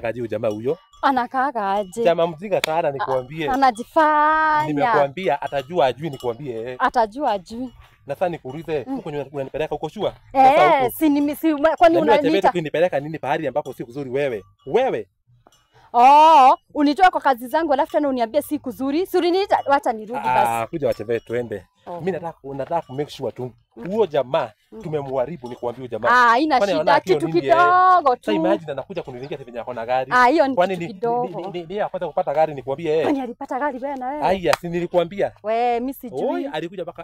Kaji jamaa huyo. Anakaaga aje? Jamaa mjinga sana nikuambie. Anajifanya. Nimekuambia atajua ajui nikuambie. Atajua ajui. Na sasa nikuulize huko unanipeleka huko shua? Eh, si ni si kwani unaniita? Unanipeleka nini pahali ambapo si kuzuri wewe? Wewe. Oh, unitoa kwa kazi zangu alafu tena uniambie si kuzuri. Si uliniita, wacha nirudi basi. Ah, kuja wacha tuende. Mimi nataka ku make sure tu huo jamaa tumemharibu nikuambie jamaa. Ah, ina shida kitu kidogo tu. Sasa imagine anakuja kuniringia venye ako na gari. Ah, hiyo ni kitu kidogo. Ni ya kwanza kupata gari nikuambie. Kwani alipata gari wewe na wewe? Haya, si nilikuambia. Wewe mimi sijui. Oi,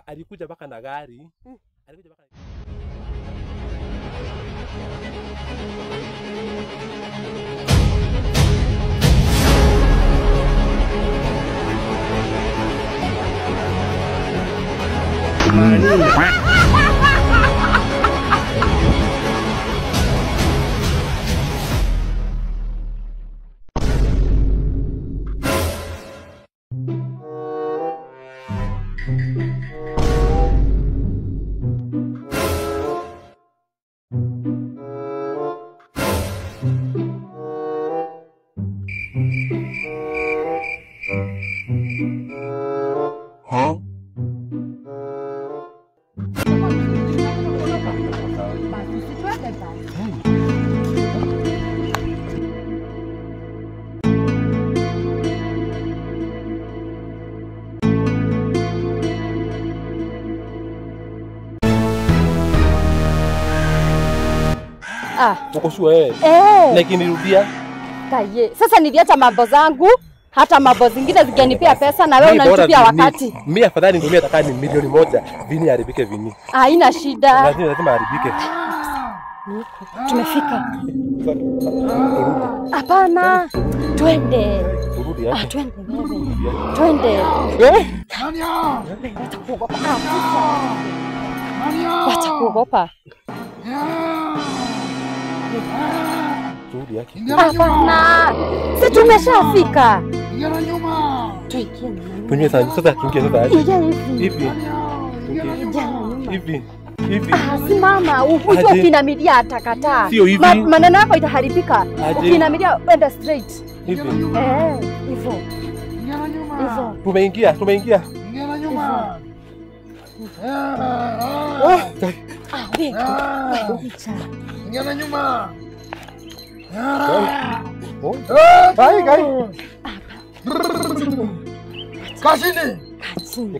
alikuja baka na gari. Alikuja baka. Huh? Ah. Uko sure wewe? Eh. Na ikinirudia? Kaye. Sasa niliacha mambo zangu, hata mambo zingine zikinipea pesa na wewe unanitupia wakati. Mimi afadhali nitumie hata ni 1,000,000, vini haribike vini. Ah, ina shida. Lazima haribike. Tumefika. Hapana. Twende. Turudi yake. Ah, twende wewe. Twende. Eh? Watakuogopa. Watakuogopa. Turudi yake. Hapana. Si tumeshafika. Tuingie nyuma. Tuingie sasa, tuingie sasa. Hivi. Hivi. Hivi. Ah, simama. Ukuje ukinamilia atakataa. Sio hivi. Maneno yako itaharibika. Ukinamilia enda straight. Hivi. Eh, hivyo. Hivyo. Tumeingia, tumeingia. Ah, wewe. Ingia nyuma. Ai, ai. Kazini.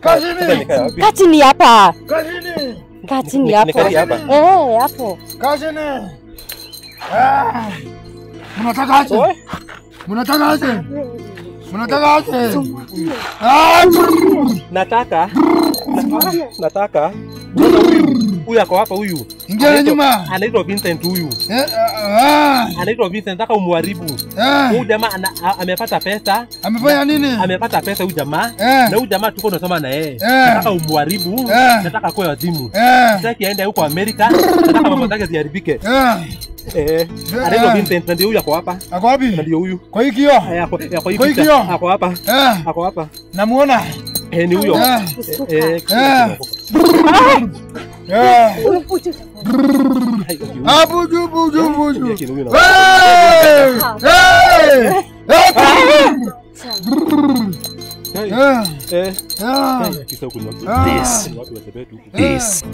Kazini. Kazini hapa. Kazini. Kazini hapo. Eh, hapo. Kazini. Ah. Mnataka aje? Mnataka aje? Mnataka aje? Ah! Nataka. Nataka. Huyu ako hapa huyu. Ingia nyuma. Anaitwa Vincent huyu. Anaitwa Vincent, nataka umharibu. Huyu jamaa amepata pesa. Amefanya nini? Amepata pesa huyu jamaa. Na huyu jamaa tuko tunasoma na yeye. Nataka umharibu. Nataka akue wazimu. Sitaki aende huko Amerika. Nataka mambo yake ziharibike. Eh. Anaitwa Vincent na ndio huyu ako hapa. Ako wapi? Ndio huyu. Kwa hii kioo. Kwa hii kioo. Ako hapa. Ako hapa. Namuona. Eh, ni huyo. Eh. Abuju buju buju. Hey! Hey! Eh. This. This. This.